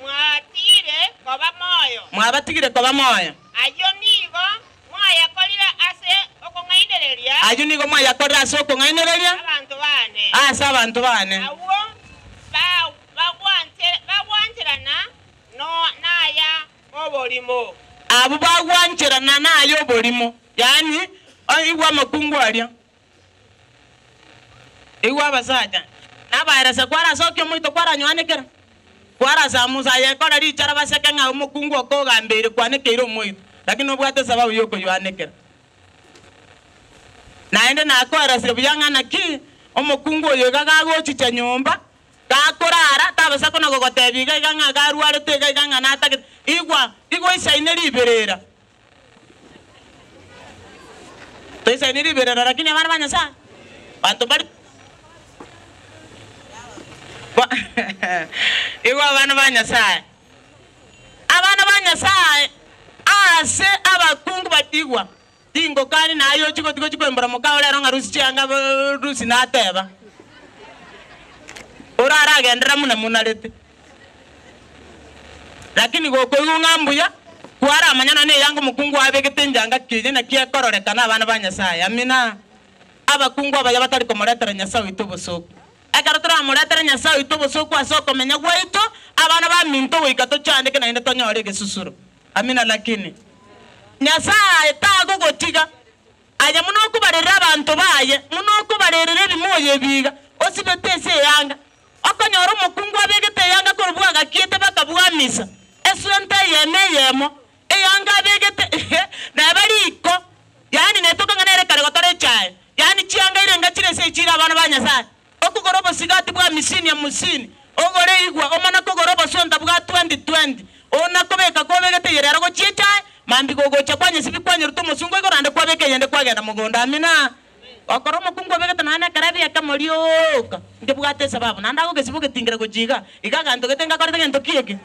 Mwatigire koba moyo. Mwabatigire koba moyo. Ayio nigo mwayakorire ase okong'ainereria. Ayio nigo mwayakorire ase okong'ainereria. Abanto baane. Ase abanto baane. Abwo bagwancherana naya oborimo. Abwo bagwancherana naye oborimo, yaani, igwa amakungu aria, igwa abasacha, na abaeresa kwarasokia omoito kwaranyoanekera, kwarasamusa aye kora richara baseke ng'a omokungu okogambeire kwanekeire omoito, lakini nobwate esababu yokoyoanekera. Naende nakoeresire buya ng'a naki omokungu oyo iga gagochicha nyomba, Gakorara, tabasa kona gogotebia iga iga ng'a garwarete iga iga ng'a natagete. Igwa, igwa oisaine riberera. Toisaini riberera lakini abana ba Nyasae, banto mbari Ba igwa abana ba Nyasae. Abana ba Nyasae aase abakungu ba igwa, tingokani naye ochie gotiga ochie koimbora mokao rero ng'a rusia chianga rusia nateba. Oraragenderera buna monarete. Lakini gokoigwa ng'a mbuya, kwaramanya nonya neyanga omokungu abegete enjanga ki eye naki ekororekana abana ba Nyasaye. Amina. Abakungu abaya batari komoretera Nyasae oito obosooku. Ekero toramoretere Nyasae oito obosooku ase okomenya gwaito, abana baminto goika tochandeke naende tonyore egesusuro. Amina lakini Nyasae tagogotiga. Aye buna okobarerera abanto baye, buna okobarerera ebimoyo ebi iga, osibete ase eyanga. Okonyora omokungu abegete eyanga korwa bwagakiete baka bwamisa, eswenta eyemo eyemo, eyanga abegete, neba riko, yaani netoka ng'a nere kare gotora echae, yaani chianga irenga chire ase echiro abana ba Nyasae. Okogora obosigati bwa amisini amusini, ogore igwa, omana kogora oboswenta bwa twendi twendi, ona kobeka kobegete eyere ero gochia echae, mambia gogocha kwanyesibia kwanyeruta omosungo igoro naende kwabeka eyende kwagenda mogondo. Amina. Gokora omokungu obegete nonya nekero ebiekemo rioka, nkebwate esababu, naende agogesiba ogetingera gochia iga, iga aganto gete ngakorete gento ki eke?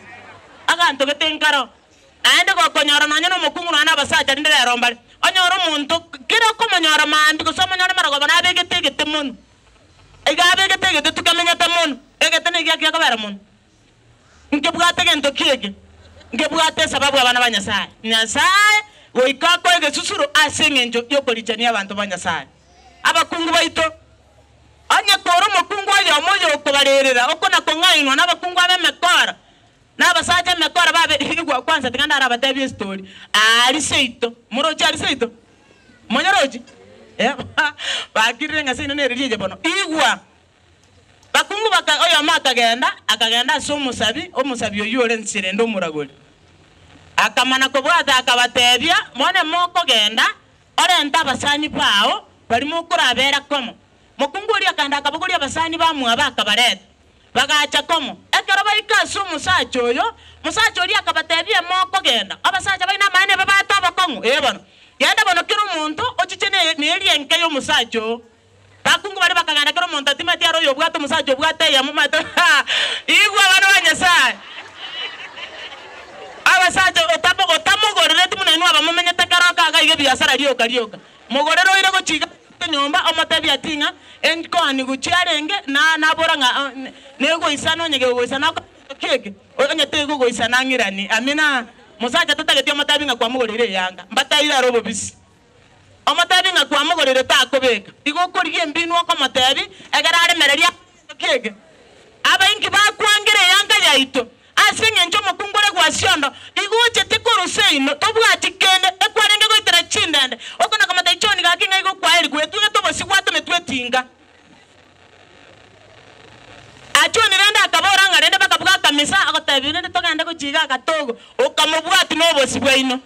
Aganto gete nkaro. Naende gokonyora nonya nomokungu nonya nabasacha rinde rero mbare, onyore omonto kera okomonyora mambia gose omonyore marogoba nabegete egete monwe. Iga abegete egete tukamenyete mono, egete nigo gekobera mono. Nkebwate gento ki eke? Nkebwate esababu abana ba Nyasae. Nyasae goika akoe egesusuro ase engencho y'okorichania abanto ba Nyasae. Abakungu baito, onye kore omokungu oyomo oyokobarerera okona-kong'ainwa nabakungu ab'emekora, na abasacha emekora babe igwa kwanza tiga ndarabatebie estori, aria seito, moroche aria seito? Monyorochi? Eh, bakirire ng'a seino nere riaye bono. Igwa! Bakungu baka oyomo akagenda, akagenda ase omosabi, omosabi oyio ore nse rende omoragori. Akamana kobwata akabatebia, Mono mokogenda, orente abasani bao, baria mokorabera komo. Mokungu oria akaenda akabogoria abasani bamwabo akabareta, bagacha komo. Ekero baika ase omosacha oyo, omosacha oria akabatebia, Mokogenda, abasacha baino amaene babate obokong'u? Ee bono, genda bono kera omonto ochiche neria enka y'omosacha oo. Bakungu baria bakagenda kera omonto atimeti are oyobwate omosacha obwate eyemo omanyete igwa abana ba Nyasae. Abasacha otamo otamogorereti buna inwe abamomenyete kero aka iga iga ebiasara rioka rioka. Mogorere oire gochia iga nyomba omotebie ati ng'a enkoani gochia arenge na nabora ng'a negoisana onye gegoisana okore gento ki eke onye tegogoisana ang'iranie. Amina. Mosacha tatageti omotebi ng'a kwamogoreire eyanga mbateire are obobisi. Omotebi ng'a kwamogorire takobeka, igo okorigia embinwa okomotebi, egere aremererie ase egento eke. Abaingi bakwangera eyanga yaito ase engencho omokungu ore gwasiondo, igo ochete korwa seino, tobwati kende, ekwarenge goitera chindende, okona komotebia choni gaki ng'a igo kwaeri gwetugete obosio gwatometwe etinga. Achoni rende akabora ng'a rende bakabuga akamisa, agotebia rende togende gochia iga agatogo, okamobwati nobosio bwaino.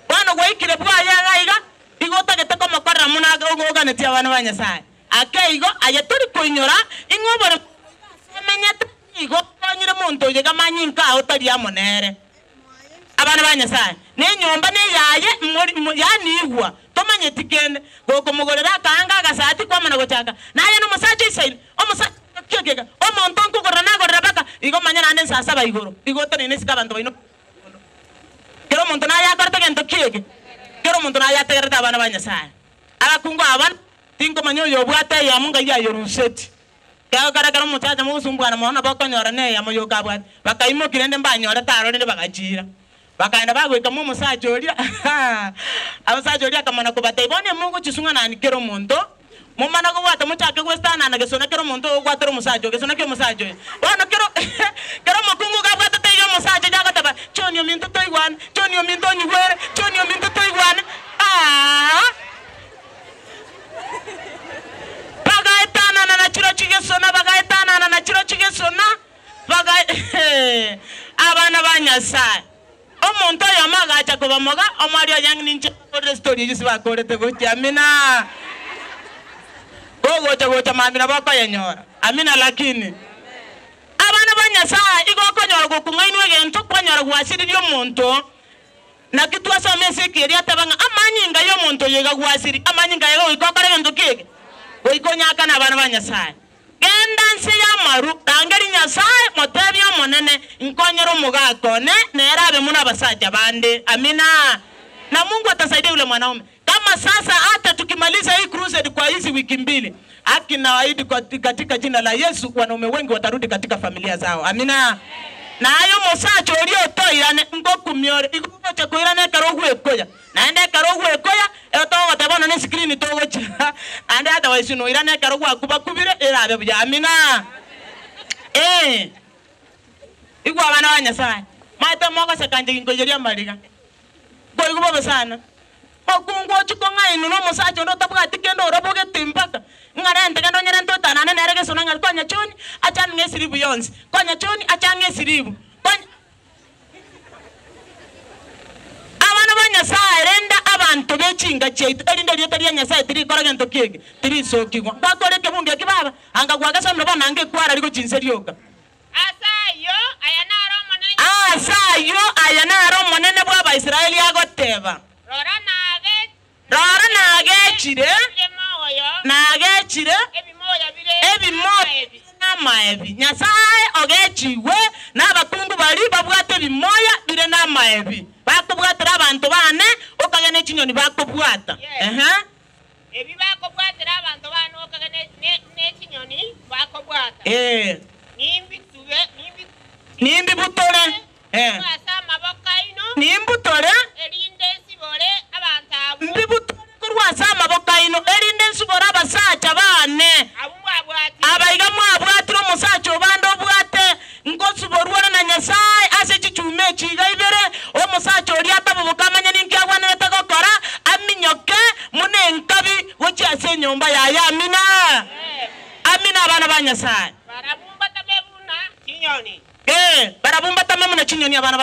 Bono gwaikire bwaye iga iga, igo otagete komokorera buna oganetie abana ba Nyasae. Ake igo, aye tori koinyora ing'a oboremo obo ase omenyete nigo okonyire monto oyo iga manyinka ao tari amo nere. Abana ba Nyasae, na enyomba neyaye, yaani igwa, tomanyeti kende. Gokomogorera akaanga agasati kwamana gochaka, naye nomosacha oisaine, omosacha oyokiokeka, omonto nkogorera nagorera baka, igo manya naende nsasaba igoro, igo oteneine isiko abanto baino. Kera omonto naye akorete gento ki eke? Kera omonto naye ategererete abana ba Nyasae. Abakungu aba tinkomanya oyo obwate eyemo ngai ayoruseti. Kegokera ekero omosacha mogosumbwana mono nabo okonyora neyemo yoka abwate. Bakaimokia rende mbanyorete aro rende bagachiira. Bakaenda bagoika mwa omosacha oria, omosacha oria akamana kobatebia, Bono emogochusung'anani kera omonto, Momana kobwata mochake gwestanana gesona kera omonto ogwatera omosacha oyo, gesona ki'omosacha oyo. Bono kera kera omokungu iga abwatete eira omosacha oyo agoteba, Choni ominto toigwane, choni ominto onyigwere, choni ominto toigwane, aah. Bagaetanana na chirochio gesona, bagaetanana na chirochio gesona, baga abana ba Nyasae. Omonto oyomo agacha kobamoga, omoaria oye ang'e ninche nakorire estori eyio sibakorete gochia. Amina. Gogocha gocha mambia nabo okoyenyora. Amina lakini. Abana ba Nyasae igo okonyora gokong'ainwa egento kwanyora gwasiririe omonto. Naki twasoma ase ekieri ateba ng'a amanyinga y'omonto oyo iga gwasiri, amanyinga aye goika okore egento ki eke? Goika onyakane abana ba Nyasae. Genda nse y'amaru, rangeria Nyasae, motebie Omonene, Nkonyere omogaka one, nere abe buna abasacha bande. Amina. Na Mungu atasaidia yule mwanaume. Kama sasa hata tukimaliza hii crusade kwa hizi wiki mbili, haki nawaahidi katika jina la Yesu, wanaume wengi watarudi katika familia zao. Amina. Na aye omosacha oria otoirane, ngokumia ore, igo ogocha koirana ekero ogwekoya. Naende ekero ogwekoya, ero togoteba bono ne screen togochia, naende otherwise noirane ekero gwakuba-kubire erabe buya. Amina. Ee. Igwa abana ba Nyasaye, maete mogoseka inche ginkoiyeria amariga. Nkoigwa bobe sana. Mokungu ochia kong'ainwa na omosacha onde otabwati kende orabogete mpaka, ng'a rente genda onyerente otanane nere gesona ng'a konya choni, ache ang'e esiribu yonsi, konya choni ache ang'e esiribu, konya. Abana ba Nyasae, renda abanto be chinka chiaito, erinde erieta ria Nyasae tirikora gento ki'eke, tirisokigwa. Mbakore ekebungo eki baba, anga gwagesomire bono anga ekwara rigochia inse rioka. Ase ayio, aya naro Omonene Nyasae. Ase ayio, aya naro Omonene bw'Abaisraeli agoteba. Rora, nage. Rora nagechire, nagechire ebimoya bire namaebi. Nyasae ogechigwe nabakungu baria babwate ebimoya bire namaebi, bakobwatera abanto baane, okagena echinyoni bakobwata. Ehe. Ebi bakobwatera abanto baane, okagena nechinyoni bakobwata. Ee. Nimbitube, Nimbibutore. Ee. Korwa ase amaboko aino. Nimbutore. Erinde nsibore abanto abwo. Mbibutore korwa ase amaboko aino, erinde nsibore abanto.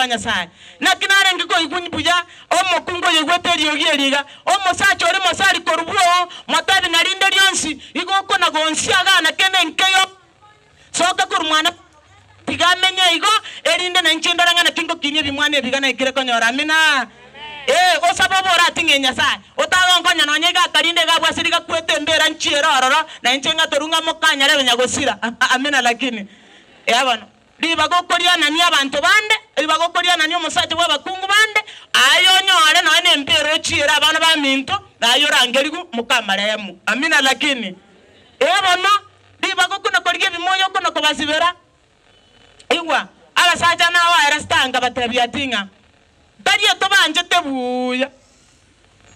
Nyasae. Naki narenge koigwa buya omokungu oyoigwete eriogi eri iga, omosacha oria mosari korwa bwoo, motebi na rinde rionsi, igo okona gonsia gana kende nkeiyo, soka korwa mwana tiga amenye igo, erinde nainche ndore ng'a naki ngokinia ebimwana ebi iga naikire konyora. Amina. Ee, osabe obore ating'e Nyasae, otagonkonya nonya iga akarinde iga abwo ase rigakwete embera nchiere ororo, na inche ng'atorwa ng'a mokanyare nyagosira. Amina lakini. Ee bono. Ribaga okorianania abanto bande, ribaga okorianania omosacha bw'abakungu bande, aye onyore nonya nempeera ochiere abana baminto, na aye orangerigwe mokamarehemu. Amina lakini. Ee bono, ribaga okona korigia ebimoyo okona kobasibera. Igwa, abasacha nao aye Star nkabatebia ati ng'a tari etobanchete buya,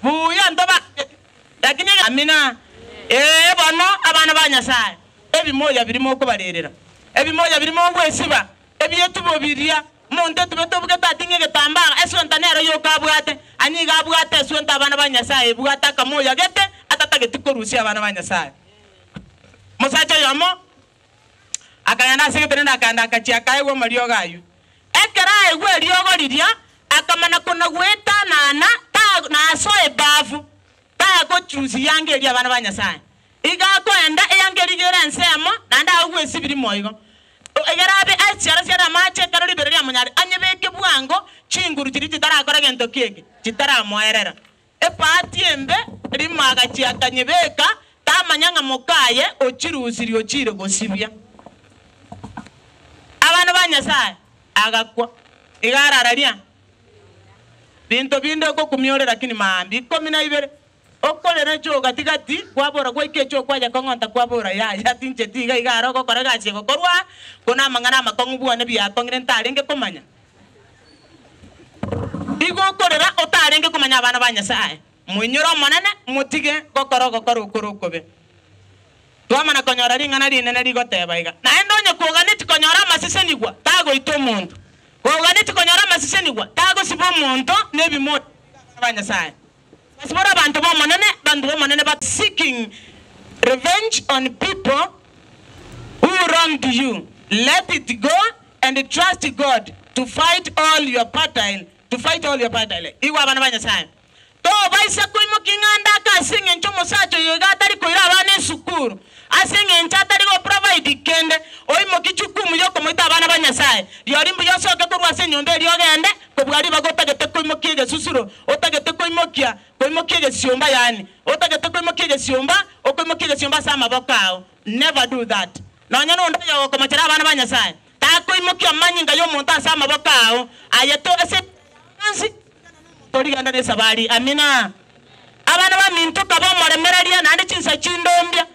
buya ntobancheti, lakini Amina. Ee bono, abana ba Nyasae, ebimoya biria mokobarerera, ebimoya biria mogwesiba, ebietubo biria, omonto etubete obugete ating'e egetambaa, eswenta nero yoka abwate, anya iga abwate eswenta abana ba Nyasae ebwate akamoya gete atatageti korusia abana ba Nyasae. Omosacha oyomo Akagenda ase egetende akaenda akachia akaegwa amariogo ayio. Ekero aegwa eriogo riria, akamana kona-goetanana ta nasoa ebafu, tagochusia yanga eria abana ba Nyasae. Iga akoenda eyanga eria iga ere ensemo, naende agwo esibiri moigo. Egere abe achiara siare amache ekero ribero riamonyarire, anyebeke bwango chinguru chiria chitarakora gento ki'eke, chitaramoerera. Ebahati embe, rimo agachia akanyebeka, tamanya ng'a mokaye ochirusirie ochiire gosibia. Abana ba Nyasae agakwa, iga arararia binto binde ogokumia ore lakini maambia ikomi na ibere okorera echoo gati gati kwabora gwaika echoo kwaye kong'onta kwabora yaya tincheti iga iga aro ogokora egasi egokorwa aa ko namang'ana amakong'u bwane biakong'ire ntarenge komanya. Igo okorera otarenge komanya abana ba Nyasae, moinyore Omonene, motige gokora ogokora okore okobe. Twamana konyora ring'ana rinene rigoteba iga, Naende onye koganeti konyora amasesenigwa, tagoita omonto. Koganeti konyora amasesenigwa, tagosiba omonto nebimoa abana ba Nyasae. Basibore abanto b'Omonene, banto b'Omonene ba seeking revenge on people who wronged you, let it go and trust God to fight all your battle, to fight all your battle. Igwa abana ba Nyasae, tobaisa koimokia ing'anda ake ase eng'encho omosacha oyo iga atari koira abana esukuru, ase eng'encho atari go provide kende, oimokie jukumu yokomoita abana ba Nyasae. Riori mbuya osoke korwa ase enyomba eria ogende, kobua ribaga otagete koimokia egesusuro, otagete koimokia, koimokia egesiomba yaani, otagete koimokia egesiomba, okoimokia egesiomba ase amaboko ao. Never do that. Nonya nonde oyogokomochera abana ba Nyasae, takoimokia amanyinga y'omonto ase amaboko ao, aye to ase yonsi, torigenda nesabari. Amina. Abana baminto kaba omoremereria naende chinsa chindombia,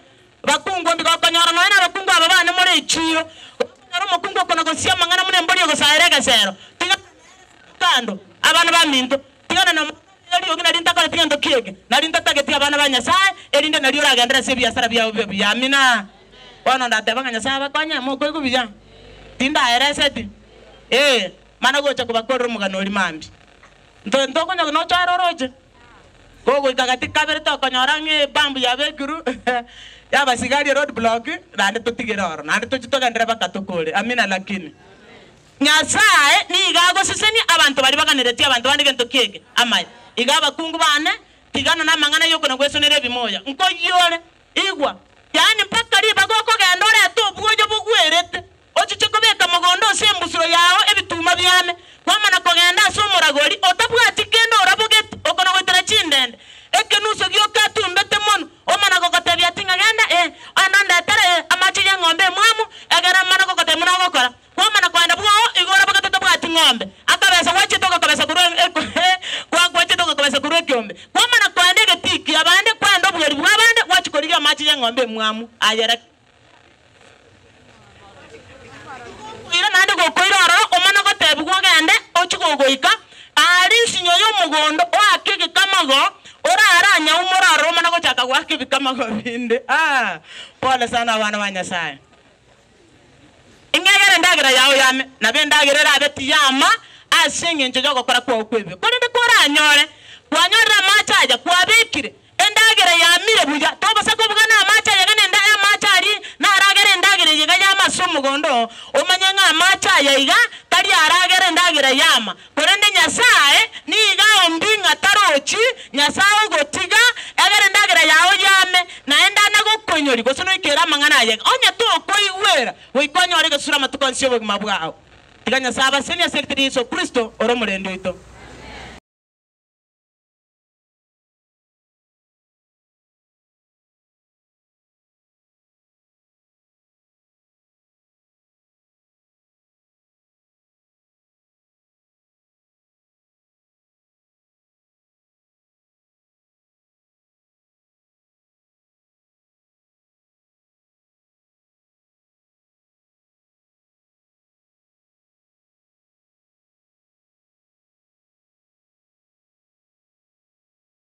bakungu mbi gokonyora nonya nabakungu aba bane more echiiro, gokonyora omokungu okona gosia amang'ana buna embori egosaera egesero, tiga kando, abana baminto, tigana na eriogi nari ntakoreti gento ki'eke, nari ntatageti abana ba Nyasae, erinde nario oragenderere ase ebiasara biao bibe buya. Amina. Bono ndateba ng'a Nyasae abakonye, mokoigwa buya? Tindaereseti? Ee, mana gocha kobakorera omogano oria mambia. Nto ntokonya nochoera oroche? Kogoika gati kabere tokonyora ng'a ebambu yabekirwe y'abasigari eroad block, naende totigere oro, naende tochie togenderere mpaka tokore. Amina lakini. Nyasae nigo agosesenia abanto baria baganeretie abanto bande gento ki'eke, amaya. Iga abakungu bane, tigana namang'ana y'okona gwesonera ebimoya. Nkoyio ore, igwa, yaani mpaka ribaga okogenda orete obwoyo bogwerete, ochiche kobeka mogondo ase embusuro yao ebituma biane, kwamana kogenda ase omoragori otabwati kende orabogeti, okona goitera chindende, ekenuso gioka atumbete mono, omana gogotebia ati ng'a genda, ee, ande ondetere, ee, amache y'eng'ombe emwamu, egere amana gogotebia buna ogokora. Kwamana kogenda bwao, igo orabogete tabwati ng'ombe, akabesa gwachete ogakabesa korwa kwa gwachete ogakabesa korwa ekeombe. Kwamana kogenda egetii ki'abande, kwenda obweri bw'abande, gwachia korigia amache y'eng'ombe emwamu, aye raki. Gokoira naende gokoira ororo, omana gotebigwa ogende, ochie gogoika aria nsinyo y'omogondo, oake egekamago, orare anyaumore ororo omana gochaka goaka ebikamago binde. Ah, pole sana abana ba Nyasaye. Ing'egere endagera yao yame, nabo endagera erabe tiyama ase engencho y'ogokora kwao kw'ebibe. Korende koranyore kwanyorire amache aya kwabekire, endagera yamire buya, tobosa kobuga namache aya gane amache aria naragere endagera eye iga yame ase omogondo oo, omanye ng'a. amache aya iga, tari aragere endagera yama. Korende Nyasae nigo aombie ng'a tarochi, Nyasae ogotiga, egere endagera yao yame, naende anagokoinyoria, gose noikere amang'ana aye. Onye tokoigwera, goika onyore egesusuro amatuko onsi y'obogima bwao. Tiga Nyasae abasenie ase erieta ria Yeso Kristo, ore omorendi oito.